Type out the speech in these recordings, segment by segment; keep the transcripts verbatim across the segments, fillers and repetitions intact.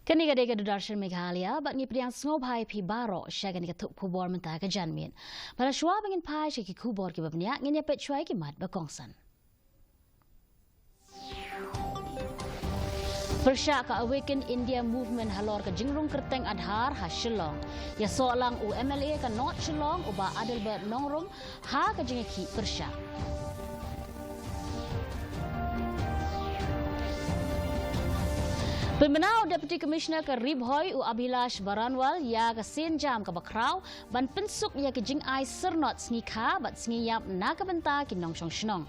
Kane ka dei ka Doordarshan Meghalaya, bad ngi pdiang sngewbha ïa phi baroh sha kane ka thup khubor mynta ka janmiet. Bad shuwa ba ngin phai sha ki khubor kiba bniah, ngin ïa peit shuwa ïa ki mat ba kongsan. Pyrshah ka Awaken India Movement halor ka jingrung kyrteng Aadhaar ha Shillong. Ïasoh lang u M L A ka North Shillong u Bah Adelbert Nongrum ha ka jingïakhih pyrshah. Pynbna u Deputy Commissioner ka Ri Bhoi u Abhilash Baranwal ïa ka sienjam kaba khraw ban pynsuk ïa ka jingai syrnod sngi kha bad sngi ïap na ka bynta ki nongshong shnong.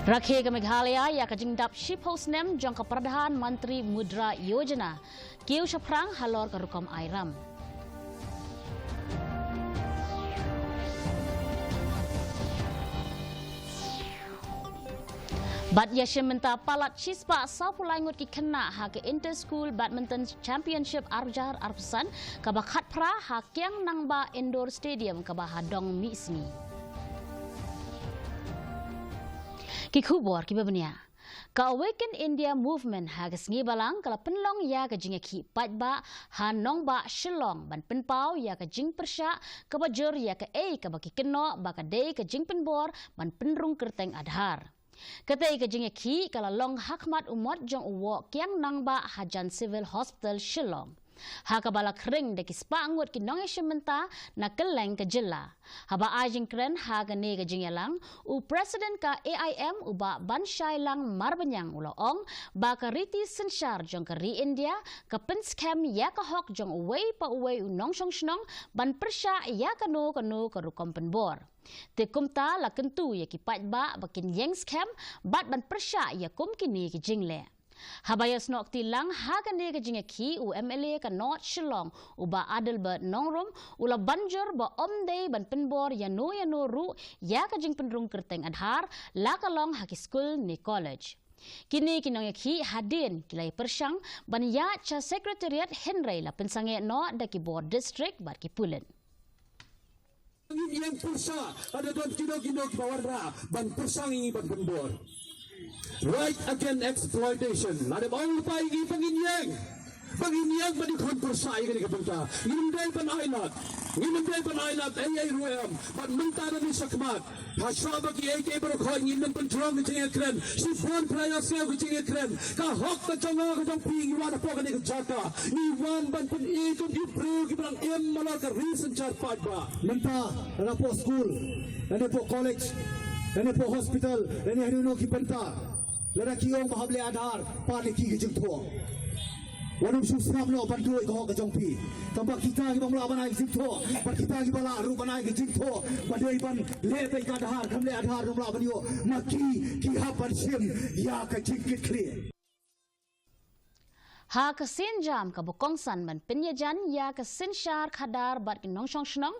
Rakhe ka Meghalaya ïa ka jingdap shiphew snem jong ka Pradhan Mantri Mudra Yojana. Kiew shaphrang halor ka rukom airam. Bad ïa shim mynta palat shispah sawphew lai ngut ki khynnah ha ka Inter School Badminton Championship arhajar arphew san kaba khatphra ha Kiang Nangbah Indoor Stadium kaba ha dong mih sngi. Ki khubor kiba bniah. Ka Awaken India Movement ha ka sngi balang ka la pynlong ïa ka jingïakhih paidbah ha nongbah Shillong ban pynpaw ïa ka jingpyrshah kaba jur ïa kaei kaba ki kynnoh ba ka dei ka jingpynbor ban pynrung kyrteng Aadhaar. Katei ka jingïakhih ka la long ha khmat u mot jong u Woh Kiang Nangbah hajan Civil Hospital Shillong. Ha kaba la khring da ki spah ngut ki nongïashim bynta na kylleng ka jylla. Haba ai jingkren ha kane ka jingïalang, u President ka A I M u Bah Banshailang Marbaniang u la ong ba ka riti synshar jong ka ri India ka pynskhem ïa ka hok jong uwei pa uwei u nongshong shnong ban pyrshah ïa kano kano ka rukom pynbor. Te kumta la kyntu ïa ki paidbah ba kin ïeng skhem bad ban pyrshah ïa kum kine ki jingleh. Haba ïasnoh kti lang ha kane ka jingïakhih, u M L A ka North Shillong u Bah Adelbert Nongrum u la ban jur ba ym dei ban pynbor ïano ïano ruh ïa ka jingpynrung kyrteng Aadhaar, la ka long ha ki skul ne college. Kine ki nongïakhih hadien ki la ïapyrshang ban ïaid sha Secretariat hynrei la pynsangeh noh da ki bor district bad ki pulit. Ngin ïeng pyrshah, lada don kino kino kiba wanrah ban pyrshang ïa ngi ban pynbor. Right against exploitation. Lada ba ong lypa ïa ngi ba ngin ïeng, ba ngin ïeng ban ïakhun pyrshah ïa kane ka bynta. Ngim dei ban ailad, ngim dei ban ailad ei ei ruh em. Bad mynta da ngi shakhmat, hashwa ba kiei kiei baroh khoit ngin nym pynjrong ka jingïakren. Shibun phra ïa siew ka jingïakren. Ka hok ka jong nga ka jong phi, ngi wan hapoh kane ka jaka, ngi wan ban pyni kum ki briew kiba dang im halor ka ri synshar paidbah. Mynta lada hapoh skul, lada hapoh college, lada hapoh hospital, lada ha kino kino ki bynta, lada ki ong ba hap leh Aadhaar, pat leh ki ka jingthoh. Wat nym shu sngap noh ban duh ïa ka hok ka jong phi. Tangba kita kiba ym lah ban ai ka jingthoh, bad kita kiba lah ruh ban ai ka jingthoh ba dei ban leh beit ka Aadhaar, kam leh Aadhaar nym lah ban ïoh. Ma ki, ki hap ban shim ïa ka jingkitkhlieh. Ha ka sienjam kaba kongsan ban pynïajan ïa ka synshar khadar bad ki nongshong shnong,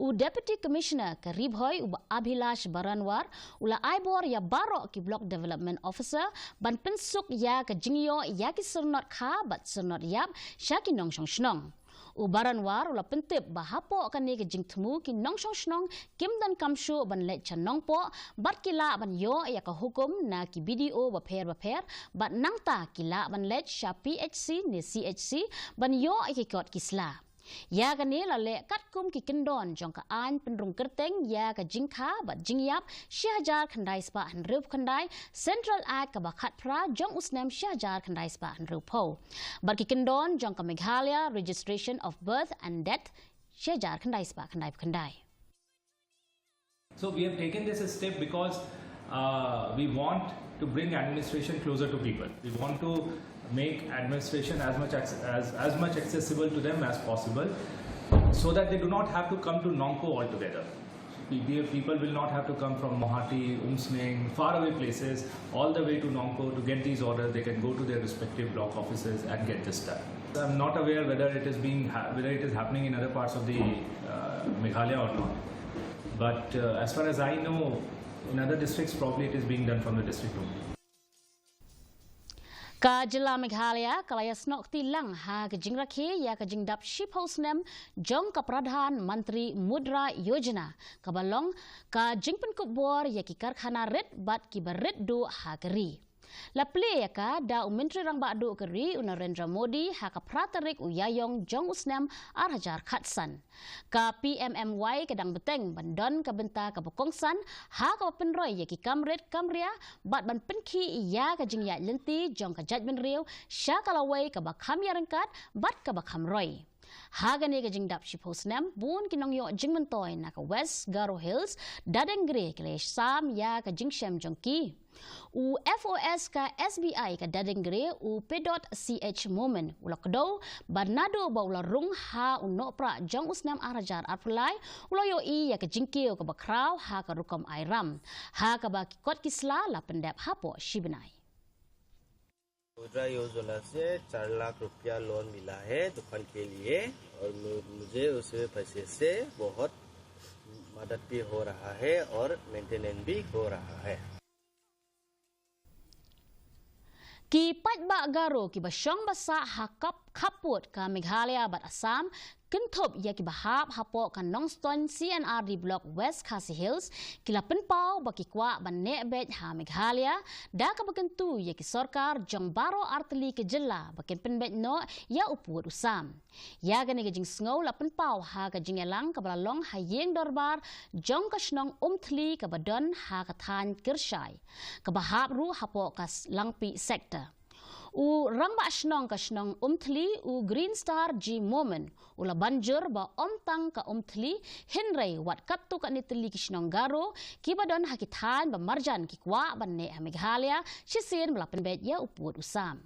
u Deputy Commissioner ka Ri Bhoi u Bah Abhilash Baranwar u la ai bor ïa baroh ki Block Development Officer ban pynsuk ïa ka jingïoh ïa ki syrnod kha bad syrnod ïap sha ki nongshong shnong. U Baranwar u la pyntip ba hapoh kane ka jingthmu ki nongshong shnong kim donkam shuh ban leit sha Nongpoh bad ki lah ban ïoh ïa ka hukum na ki B D O bapher bapher bad nangta ki lah ban leit sha P H C ne C H C ban ïoh ïa ki kot ki sla. Ïa kane la leh katkum ki kyndon jong ka aiñ pynrung kyrteng ïa ka jingkha bad jingïap shi hajar khyndai spah hynriew khyndai, Central Act kaba khatphra jong u snem shi hajar khyndai spah hynriew phew. Bad ki kyndon jong ka Meghalaya Registration of Birth and Death shi hajar khyndai spah khyndai phew khyndai. So we have taken this step because uh, we want to bring administration closer to people. We want to make administration as much acc- as, as much accessible to them as possible, so that they do not have to come to Nongpoh altogether. Pe- pe- People will not have to come from Mawhati, Umsning, faraway places, all the way to Nongpoh to get these orders. They can go to their respective block offices and get this done. I'm not aware whether it is being ha- whether it is happening in other parts of the uh, Meghalaya or not. But uh, as far as I know, in other districts, probably it is being done from the district only. Ka jylla Meghalaya ka la ïasnoh kti lang ha ka jingrakhe ïa ka jingdap shiphew snem jong ka Pradhan Mantri Mudra Yojana, kaba long ka jingpynkup bor ïa ki karkhana rit bad kiba rit duh ha ka ri. La plie ïa ka da u Myntri Rangbah Duh ka ri u Narendra Modi ha ka phra tarik u Ïaïong jong u snem ar hajar khatsan. Ka P M M Y ka dang bteng ban don ka bynta kaba kongsan ha kaba pynroi ïa ki kam rit kam ria bad ban pynkhih ïa ka jingïaid lynti jong ka jaitbynriew sha ka lawei kaba kham ïaryngkat bad kaba kham roi. Ha kane ka jingdap shiphew snem, bun ki nongïoh jingmyntoi na ka West Garo Hills, Dadengre, ki la ïasam ïa ka jingshem jong ki. U F O S ka S B I ka Dadengre, u Pedot C H Momin, u la kdew ba naduh ba u la rung ha u Nohprah jong u snem ar hajar arphew lai, u la ïohi ïa ka jingkiew kaba khraw ha ka rukom airam, ha kaba ki kot ki sla la pyndep hapoh shi bnai. मुद्रा योजना से चार लाख रुपया लोन मिला है दुकान के लिए, और मु- मुझे उसमें पैसे से बहुत मदद भी हो रहा है और मेंटेनेंस भी हो रहा है। Ki paidbah Garo kiba shong ba sah ha kap khappud ka Meghalaya bad Assam, kynthup ïa kiba hap hapoh ka Nongstoiñ C and R D Block West Khasi Hills, ki la pynpaw ba ki kwah ban neh beit ha Meghalaya da kaba kyntu ïa ki sorkar jong baroh artylli ki jylla ba kin pynbeit noh ïa u pud u sam. Ïa kane ka jingsngew la pynpaw ha ka jingïalang kaba la long ha ïing dorbar jong ka shnong Umthli kaba don ha ka thaiñ Kyrshai, kaba hap ruh hapoh ka Langpih sector. U rangbah shnong ka shnong Umthli, u Green Star G Momin, u la ban jur ba ym tang ka Umthli, hynrei wat katto katne tylli ki shnong Garo kiba don ha ki thaiñ ba marjan ki kwah ban neh ha Meghalaya shisien ba la pynbeit ïa u pud u sam.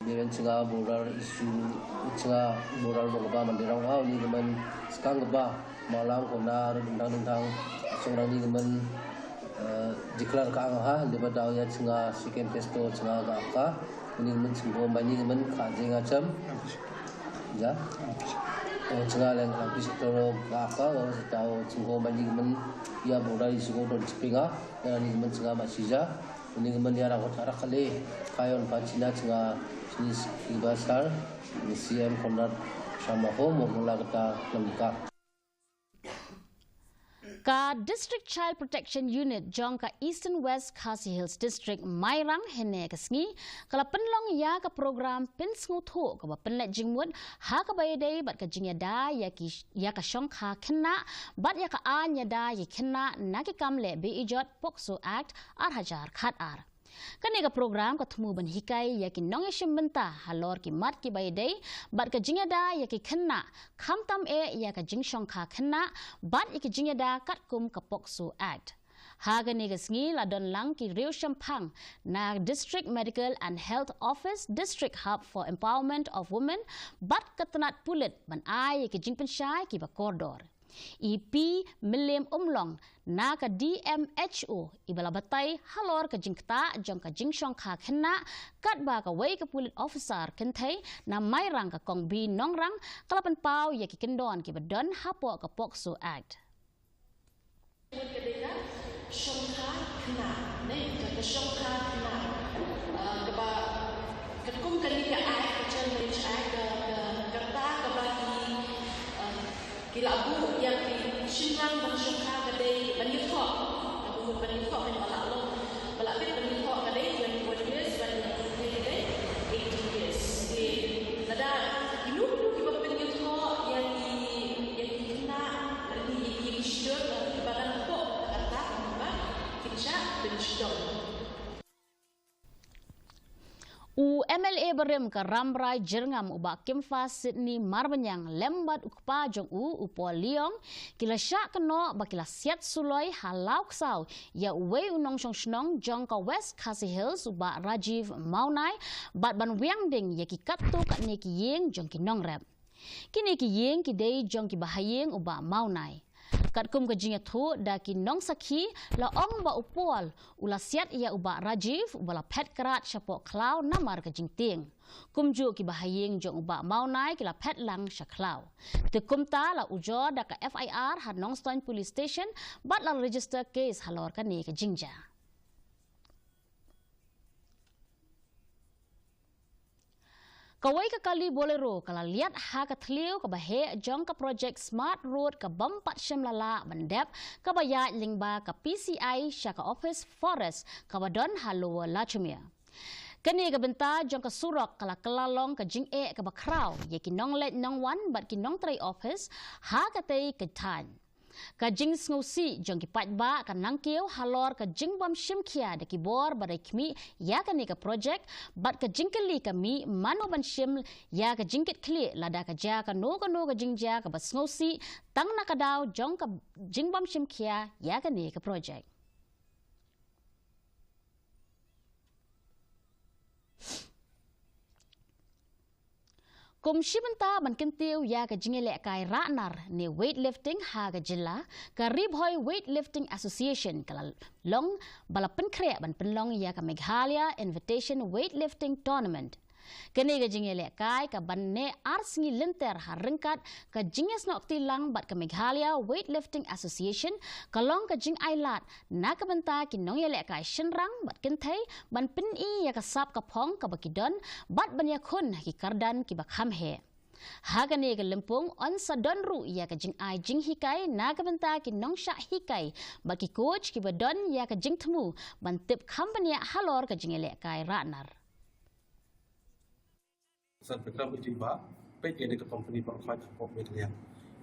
Niwen chinga border issue, chinga border ba kaba man dirang au ni kemen skang kaba malang konar dingdang dingdang, song dang ni kemen declare ka ang ha, liba daw ya chinga second phase to chinga ka aka, ni kemen chingko mai ni kemen ka jing acham. Ya. Chinga leng ka pis to ka aka, wa daw chingko mai ni kemen ya border issue ko don chipinga, ya ni kemen chinga ma sija. Uni ka mania rang hot arak kali kayon pa China chinga Chinese Kibasar ni C M Conrad Sharma ho mo mula kata lamka. Ka District Child Protection Unit jong ka Eastern West Khasi Hills District Mairang hynne ka sngi ka la pynlong ïa ka program pynsngewthuh kaba pynleit jingmut ha kaba ïadei bad ka jingïada ïa ki ïa ka shongkha khynnah bad ïa ka aiñ ïada ïa ki khynnah na ki kam leh be ijot POCSO Act ar hajar khat ar. Kane ka program ka thmu ban hikai ïa ki nongïashim bynta halor ki mat kiba ïadei bad ka jingïada ïa ki khynnah, khamtam eh ïa ka jingshongkha khynnah bad ïa ki jingïada katkum ka POCSO Act. Ha kane ka sngi la don lang ki riewshemphang na District Medical and Health Office, District Hub for Empowerment of Women bad ka tnat pulit ban ai ïa ki jingpynshai kiba kordor. I P Mylliem Umlong na ka D M H O i ba la batai halor ka jingktah jong ka jingshongkha khynnah, katba kawei ka pulit officer kynthei na Mairang ka Kong B Nongrang ka la pynpaw ïa ki kyndon kiba don hapoh ka POCSO Act. Shongkha khynnah, ne, ka shongkha khynnah, ah, kaba katkum kane ka ai, ka Child Marriage Act, ka, ka, ka rta kaba ki, ah, ki la buh ïa ki shynrang ban shongkha ka dei ban ïathoh, ka buh ban ïathoh, ban ba la long, ba la bit ban ïathoh ka dei twenty-one years, ban ïathoh ka dei eighteen years. Te lada kino kino kiba pynïathoh ïa ki, ïa ki khynnah, ïa ki, ïa ki shynrang, ïa ki balang, ka rta kaba kin shah pynshitom. U M L A barim ka Rambrai Jyrngam u Bah Kymphas Sydney Marbaniang lem bad u kpa jong u, u Paul Liong, ki la shah kynnoh ba ki la siat suloi ha Lawksaw ïa uwei u nongshong shnong jong ka West Khasi Hills u Bah Rajiv Mawnai bad ban wiang ding ïa ki katto katne ki ïing jong ki nongrep. Kine ki ïing ki dei jong ki bahaïing u Bah Mawnai. Katkum ka jingïathuh da ki nongsakhi la ong ba u Paul u la siat ïa u Bah Rajiv uba la phet krad shapoh khlaw namar ka jingtieng. Kumjuh ki bahaïing jong u Bah Mawnai ki la phet lang sha khlaw. Te kumta la ujor da ka F I R ha Nongstoiñ Police Station bad la register case halor kane ka jingjia. Kawei ka kali Bolero ka la liat ha ka thliew kaba heh jong ka projek Smart Road ka bym pat shym la lah ban dep, kaba ïaid lyngba ka P C I sha ka ophis Forest kaba don ha Lower Lachumiere. Kane ka bynta jong ka surok ka la kylla long ka jingeh kaba khraw ïa ki nongleit nongwan bad ki nongtrei ophis ha katei ka thaiñ. Ka jingsngewsih jong ki paidbah ka nangkiew halor ka jingbym shim khia da ki bor ba dei khmih ïa kane ka projek, bad ka jingkylli ka mih mano ban shim ïa ka jingkitkhlieh lada ka jia kano kano ka jingjia kaba sngewsih tang na ka daw jong ka jingbym shim khia ïa kane ka projek. Kum shi bynta ban kyntiew ïa ka jingïalehkai rah nar ne weightlifting ha ka jylla, ka Ri Bhoi Weightlifting Association ka la long ba la pynkhreh ban pynlong ïa ka Meghalaya Invitation Weightlifting Tournament. Kane ka jingïalehkai ka ban neh ar sngi lynter ha ryngkat ka jingïasnoh kti lang bad ka Meghalaya Weightlifting Association ka long ka jingailad na ka bynta ki nongïalehkai shynrang bad kynthei ban pyni ïa ka sap ka phong kaba ki don bad ban ïakhun ha ki kyrdan kiba kham heh. Ha kane ka lympung yn sa don ruh ïa ka jingai jinghikai na ka bynta ki nongshah hikai bad ki coach kiba don ïa ka jingthmu ban tip kham bniah halor ka jingïalehkai rah nar. San Vikram Ujimba, peit ïa ka company ba khot hapoh Meghalaya.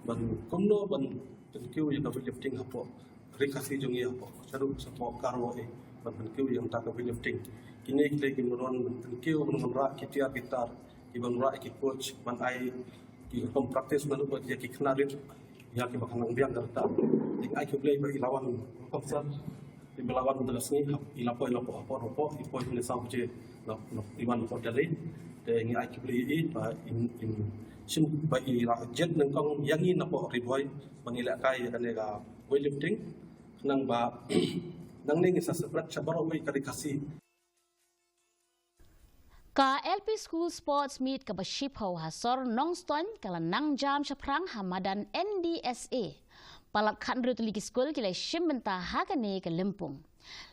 Ban kumno ban pynkiew ïa ka weightlifting hapoh Ri Khasi jong ngi, hapoh Sharu, hapoh Garo eh, ban pynkiew ïa ka weightlifting. Kine ki dei ki burom ban pynkiew, ban wanrah ki tiar ki tar, ki ban wanrah ki coach, ban ai ki rukom practice, ban wanrah ïa ki khynnah rit ïa kiba kan nang biang ka rta. Te ngi ai khublei ba i la wan rukom sar, i ba la wan da ka sngi, hap i la poi, i la poi hapoh, hapoh, i poi pynlong saw baje, la, la, i wan hapoh Delhi. Te ngi ai khublei ïa i ba in, in shim ba i la jied nyngkong ïa ngi na hapoh Ri Bhoi ba ngi lehkai ïa kane ka weightlifting. Khnang ba nangne ngin sa separate sha baroh kawei ka Ri Khasi. Ka L P School Sports Meet kaba shiphew ha sor Nongstoiñ ka la nang jam shaphrang ha madan N D S A. Palat khathynriew tylli ki skul ki la shim bynta ha kane ka lympung.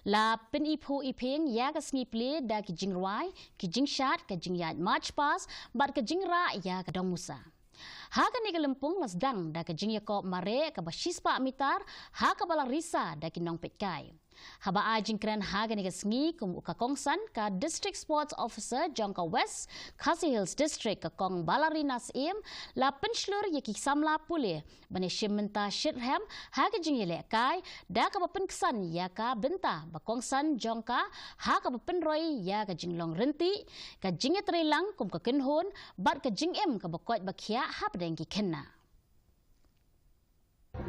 La pyniphuh iphieng ïa ka sngi plie da ki jingrwai, ki jingshad, ka jingïaid march past bad ka jingrah ïa ka dong musa. Ha kane ka lympung la sdang da ka jingïakop mareh kaba shispah mitar ha kaba la risa da ki nongpeitkai. Haba ai jingkren ha kane ka sngi kum u ka kongsan ka District Sports Officer jong ka West Khasi Hills District, ka Kong Balarina Syiem, la pynshlur ïa ki samla pule ban ïashim bynta shitrhem ha ka jingïalehkai da kaba pynksan ïa ka bynta ba kongsan jong ka ha kaba pynroi ïa ka jinglong ryntih, ka jingïatreilang kum ka kynhun bad ka jingim kaba koit ba khiah hapdeng ki khynnah.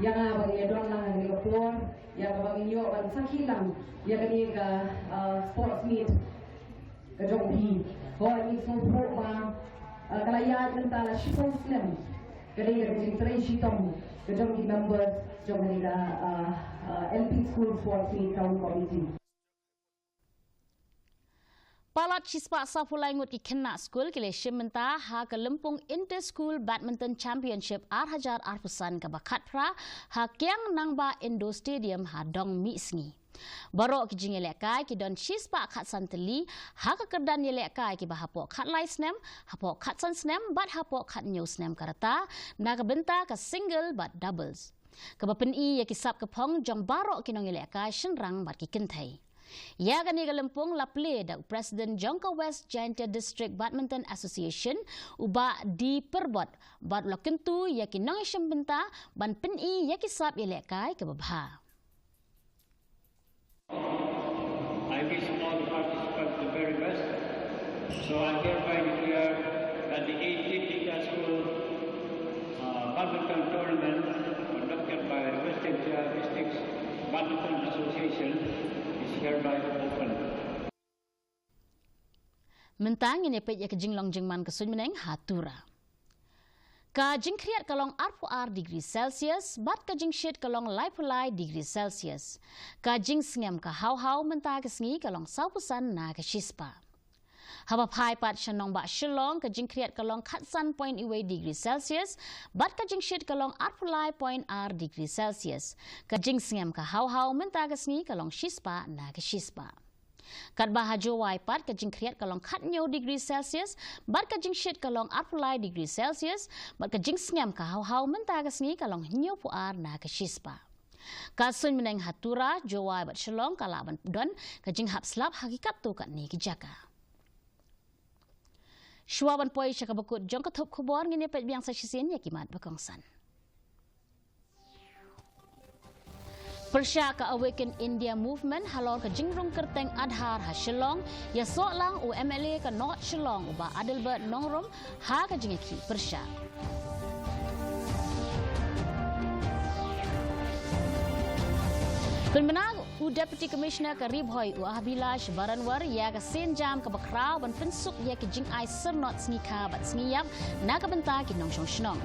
Ïa nga ba ngi don lang ha kane ka por, ïa kaba ngi ïoh ban sakhi lang ïa kane ka, ah, sports meet ka jong phi. Hooid, ngi sngewthuh ba, ah, ka la ïaid mynta la shiphew snem. Ka dei ka jingtrei shitom ka jong ki members jong kane ka, ah, ah, L P School Sports Meet Town Committee. Palat shispah sawphew lai ngut ki khynnah skul ki la shim bynta ha ka lympung Inter School Badminton Championship ar hajar arphew san kaba khatphra ha Kiang Nangbah Indoor Stadium ha Dong Mihngi. Baroh ki jingïalehkai ki don shispah khatsan tylli ha ka kyrdan ïalehkai kiba hapoh khatlai snem, hapoh khatsan snem bad hapoh khathynñiew snem ka rta na ka bynta ka single bad doubles. Kaba pyni ïa ki sap ka phong jong baroh ki nongïalehkai shynrang bad ki kynthei. Ïa kane ka lympung la plie da u President jong ka West Jaintia District Badminton Association, u Bah D Pyrbot, bad la kyntu ïa ki nongïashim bynta ban pyni ïa ki sap ïalehkai kaba bha. I wish all the participants the very best. So I hereby declare that the eighteenth Inter-School, uh, Badminton Tournament conducted by Western Jaiñtia Districts Badminton Association is hereby open. Mynta ngin ïa peit ïa ka jinglong jingman ka suiñ bneng ha Tura. Ka jingkhriat ka long arphew ar degree Celsius bad ka jingshit ka long laiphew lai degree Celsius. Ka jingsngem ka haw haw mynta ka sngi ka long sawphew san na ka shispah. Haba phai pat sha nongbah Shillong, ka jingkhriat ka long khatsan point wei degree Celsius bad ka jingshit ka long arphew lai point ar degree Celsius. Ka jingsngem ka haw haw mynta ka sngi ka long shispah na ka shispah. Katba ha Jowai pat ka jingkhriat ka long khathynñiew degree Celsius, bad ka jingshit ka long arphew lai degree Celsius, bad ka jingsngem ka haw haw mynta ka sngi ka long hynñiewphew ar na ka shispah. Ka suiñbneng ha Tura, Jowai bad Shillong ka lah ban don ka jinghap slap ha ki katto katne ki jaka. Shuwa ban poi sha kaba kut jong ka thup khubor, ngin ïa peit biang sa shisien ïa ki mat ba kongsan. Pyrshah ka Awaken India Movement halor ka jingrung kyrteng Aadhaar ha Shillong, ïasoh lang u M L A ka North Shillong u Bah Adelbert Nongrum ha ka jingïakhih pyrshah. Kynmaw u Deputy Commissioner ka Ri Bhoi u Abhilash Baranwar ïa ka sienjam kaba khraw ban pynsuk ïa ki jingai syrnod sngi kha bad sngi ïap na ka bynta ki nongshong shnong.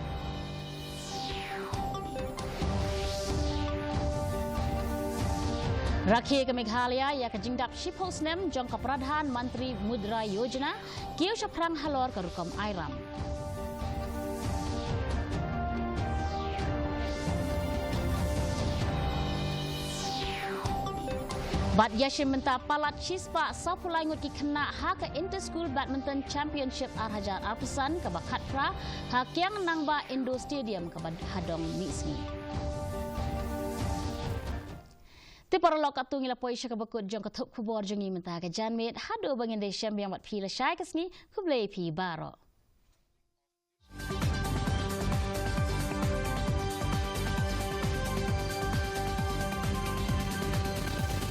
Rakhe ka Meghalaya ïa ka jingdap shiphew snem jong ka Pradhan Mantri Mudra Yojana, kiew shaphrang halor ka rukom airam. Bad ïa shim mynta palat shispah sawphew lai ngut ki khynnah ha ka Inter School Badminton Championship ar hajar arphew san kaba khatphra ha Kiang Nangbah Indoor Stadium kaba ha Dong Mihsngi. Te paralok, katto ngi la poi sha kaba kut jong ka thup khubor jong ngi mynta ka janmiet, haduh ba ngin da shem biang bad phi lashai ka sngi, khublei phi baroh.